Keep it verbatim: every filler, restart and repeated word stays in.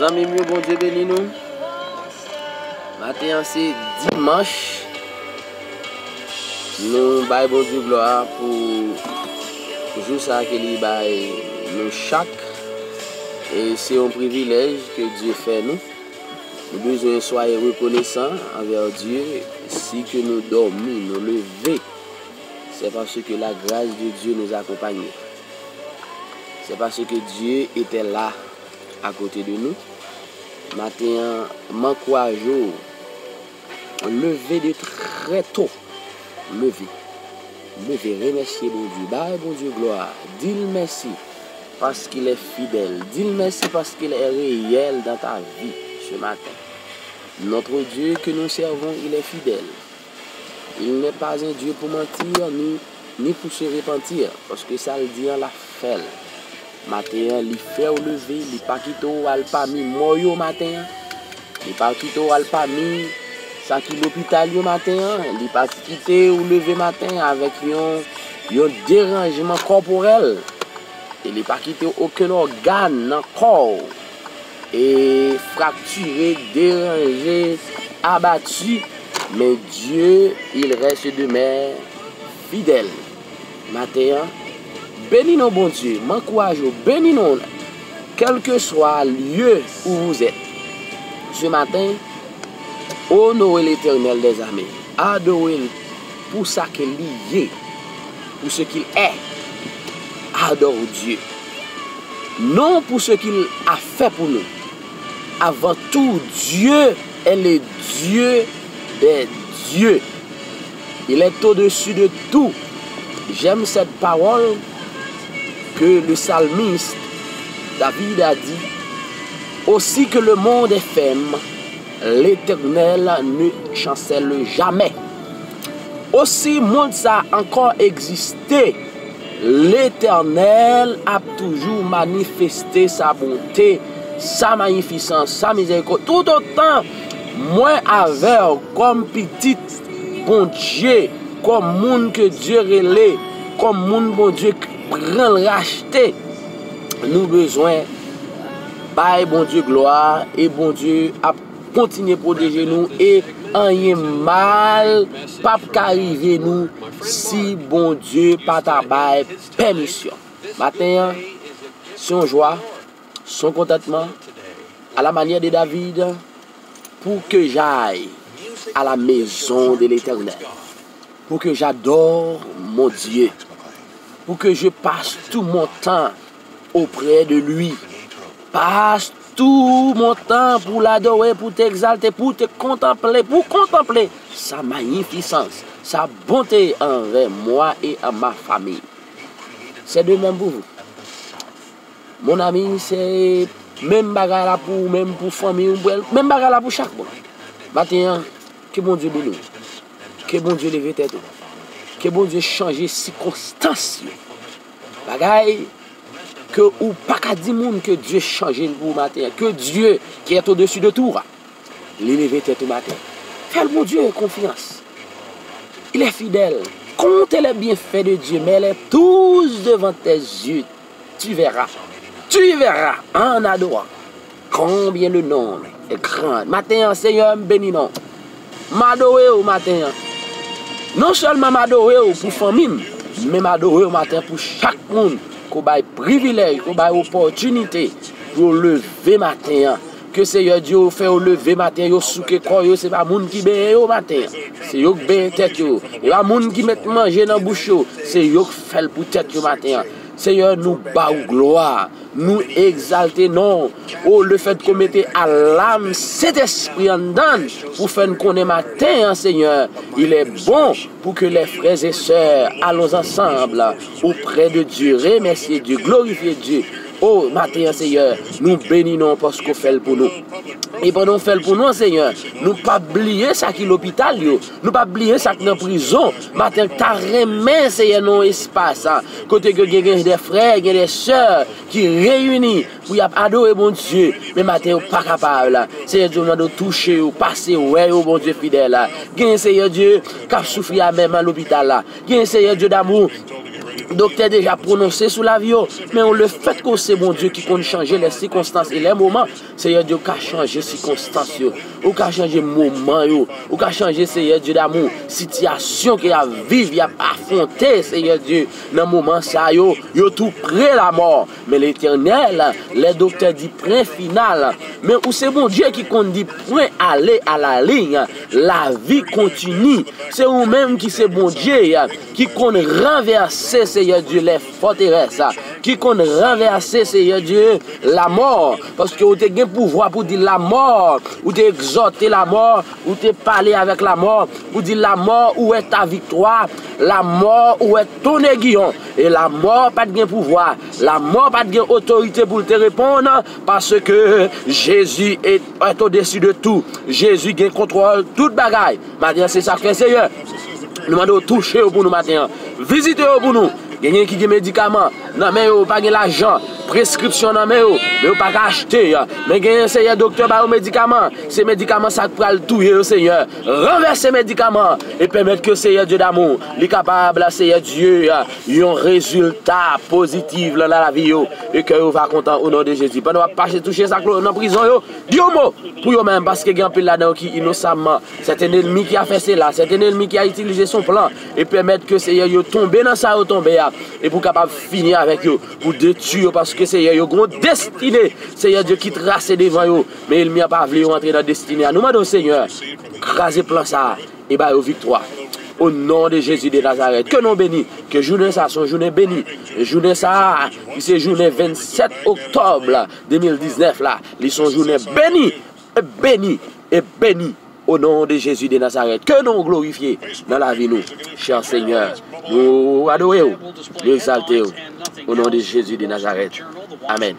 Zanmi m yo, Bondye beni nou. Maten an se dimanch. Nou bay Bondye glwa pou jou sa ke li bay nou chak. E se yon privilèj ke Dye fè nou. Nou bezwen swaye rekonesan anvè Dye. Si ke nou dòmi, nou leve, c'est parce que la grâce de Dieu nous accompagne. C'est parce que Dieu était là à côté de nous. Maten an, m ankouraje w. Leve de très tôt. Leve. Leve, remèsye Bondye. Bay Bondye glwa. Di l mèsi parce qu'il est fidèle. Di l mèsi parce qu'il est réel dans ta vie ce matin. Notre Dieu que nous servons, il est fidèle. Il n'est pas un Dieu pour mentir, ni, ni pour se repentir. Paske sa l di an, l ap fè l. Maten an, li fè w leve, li pa kite w al pami mò yo maten an. Li pa kite w al pami sa ki lopital yo maten an. Li pa kite w leve maten an avèk yon, yon deranjman kòporèl. E li pa kite okenn ògàn nan kò w e fraktire, deranje, abati. Men Dye, il reste demeure fidèle. Maten an, beni non Bondye, m ankouraje w, beni non, kèlkeswa lye où vous êtes. Ce matin, honorez l'Éternel des armées. Adore l pou sa ke li ye, pour ce qu'il est. Adore Dieu. Non pour ce qu'il a fait pour nous. Avant tout, Dieu est le Dieu des dieux. Il est au-dessus de tout. J'aime cette parole que le psalmiste David a dit, aussi que le monde est ferme, l'Éternel ne chancelle jamais. Osi mond sa ankò egziste, Letènèl ap toujou manifeste sa bonte, sa mayifisans, sa mizèrikòd. Toutotan mwen avè w kòm pitit Bondye, kòm moun ke Dye rele, kòm moun Bondye pran l rachte, nou bezwen bay Bondye glwa e Bondye ap kontinye pwoteje nou e anyen mal p ap ka rive nou si Bondye pa ta bay pèmisyon. Maten an, se yon jwa, se yon kontantman, à la manière de David, pour que j'aille à la maison de l'Éternel, pour que j'adore mon Dieu, pour que je passe tout mon temps auprès de lui. Passe tout mon temps pour l'adorer, pour t'exalter, pour te contempler, pour contempler sa magnificence, sa bonté envers moi et à ma famille. C'est de même pour vous. Mon ami, se menm bagay la pou ou menm, pou fanmi w, pou menm bagay la pou chak moun. Maten an, ke Bondye beni w. Ke Bondye leve tèt ou. Ke Bondye chanje sikonstans yo. Bagay ke ou pa ka di moun ke Dye chanje l pou ou maten an. Ke Dye ki est au-dessus de tout, li leve tèt ou maten. Fè l Bondye konfyans. Il est fidèle. Compte les bienfaits de Dieu, mets-les tous devant tes yeux. Tu verras. Tu verras en adorant combien le nom est grand. Maten an, Senyè, m beni non. M adore w maten an. Non sèlman m adore w pou fanmi m, men m adore w maten an pou chak moun ke w bay privilèj, ke w bay opòtinite pou yo leve maten an. Ke Seyè Dye fè yo leve maten an, yo souke kò yo, se pa moun ki benyen yo maten an. Se yo k benyen tèt yo. Se pa moun ki met manje nan bouch yo, se yo k fè l pou tèt yo maten an. Seyè, nou ba ou glwa, nou egzalte non w. O, lefètke w mete alam Sentespri anndan n pou fè n konnen maten an, Seyè, il est bon pour que les frères et sœurs allons ensemble auprès de Dieu, remercier Dieu, glorifier Dieu. O, maten an, Seyè, nou beni non w paske w fè l pou nou. E pandan w fè l pou nou an, Seyè, nou p ap bliye sa ki lopital yo, nou p ap bliye sa k nan prizon. Maten an, ta renmen, Seyè, nan yon espas, a, kote ke gen, gen de frè, gen de sè ki reyini pou y ap adore Bondye, men maten yo pa kapab la. Seyè Dye, mande w touche yo, pase wè yo, Bondye fidèl la. Gen, Seyè Dye, k ap soufri a menm an lopital la. Gen, Seyè Dye damou, doktè deja pwononse sou lavi yo, men ou, lefètke w se Bondye ki konn chanje lè sikonstans e lè moman, Seyè Dye, ou ka chanje sikonstans yo, ou ka chanje moman yo, ou ka chanje, Seyè Dye damou, sitiyasyon ke y ap viv, y ap afwonte, Seyè Dye, nan moman sa yo, yo tou pre lamò. Men Letènèl, lè doktè di pwen final, men ou se Bondye ki konn di pwen ale a la liy, lavi kontini. Se ou menm ki se Bondye ki konn ranvèse, Seyè Dye, lè fòterès, ki konn ranvèse, Seyè Dye, lamò, paske ou te gen pouvwa pou di lamò, ou te egzòte lamò, ou te pale avèk lamò, ou di lamò, où est ta victoire, lamò, où est ton aiguillon, e lamò pa t gen pouvwa, lamò pa t gen otorite pou l te reponn, paske Jezi est, est au-dessus de tout, Jezi gen kontwòl tout bagay. Maten an, se sa k fè, Seyè, nou mande w touche yo pou nou maten an. Vizite yo pou nou. Genyen ki gen medikaman nan men yo, yo pa gen lajan, preskripsyon nan men yo, men yo pa ka achte. Men genyen, Seyè, doktè ba yo medikaman. Se medikaman sa k pral touye yo, Seyè. Ranvèse medikaman e pèmèt ke, Seyè Dye damou, li kapab, Seyè Dye, yon rezilta pozitif nan lavi yo, e ke yo va kontan, o non de Jezi. Pandan w ap pase touche sa k nan prizon yo, di yon mo pou yo menm, paske gen anpil ladan yo ki inosamman. Sèten ènmi ki a fè sela, sèten ènmi ki a itilize son plan e pèmèt ke, Seyè, yo tonbe nan sa yo tonbe a, e pou kapab fini avèk yo, pou detwi yo, paske, Seyè, yo gen yon destine, Seyè Dye, ki trase devan yo, men ènmi an pa vle yo antre nan destine a. Nou mande w, Seyè, kraze plan sa a e ba yo viktwa. O non de Jezi de Nazarèt, ke non beni, ke jounen sa a se yon jounen beni. Jounen sa a, ki se jounen vennsèt oktòb de mil diznèf la, li se yon jounen beni, e beni, e beni. O non de Jezi de Nazarèt, ke non w glorifye nan lavi nou. Chè Senyè, nou adore w, nou egzalte w. O non de Jezi de Nazarèt. Amèn.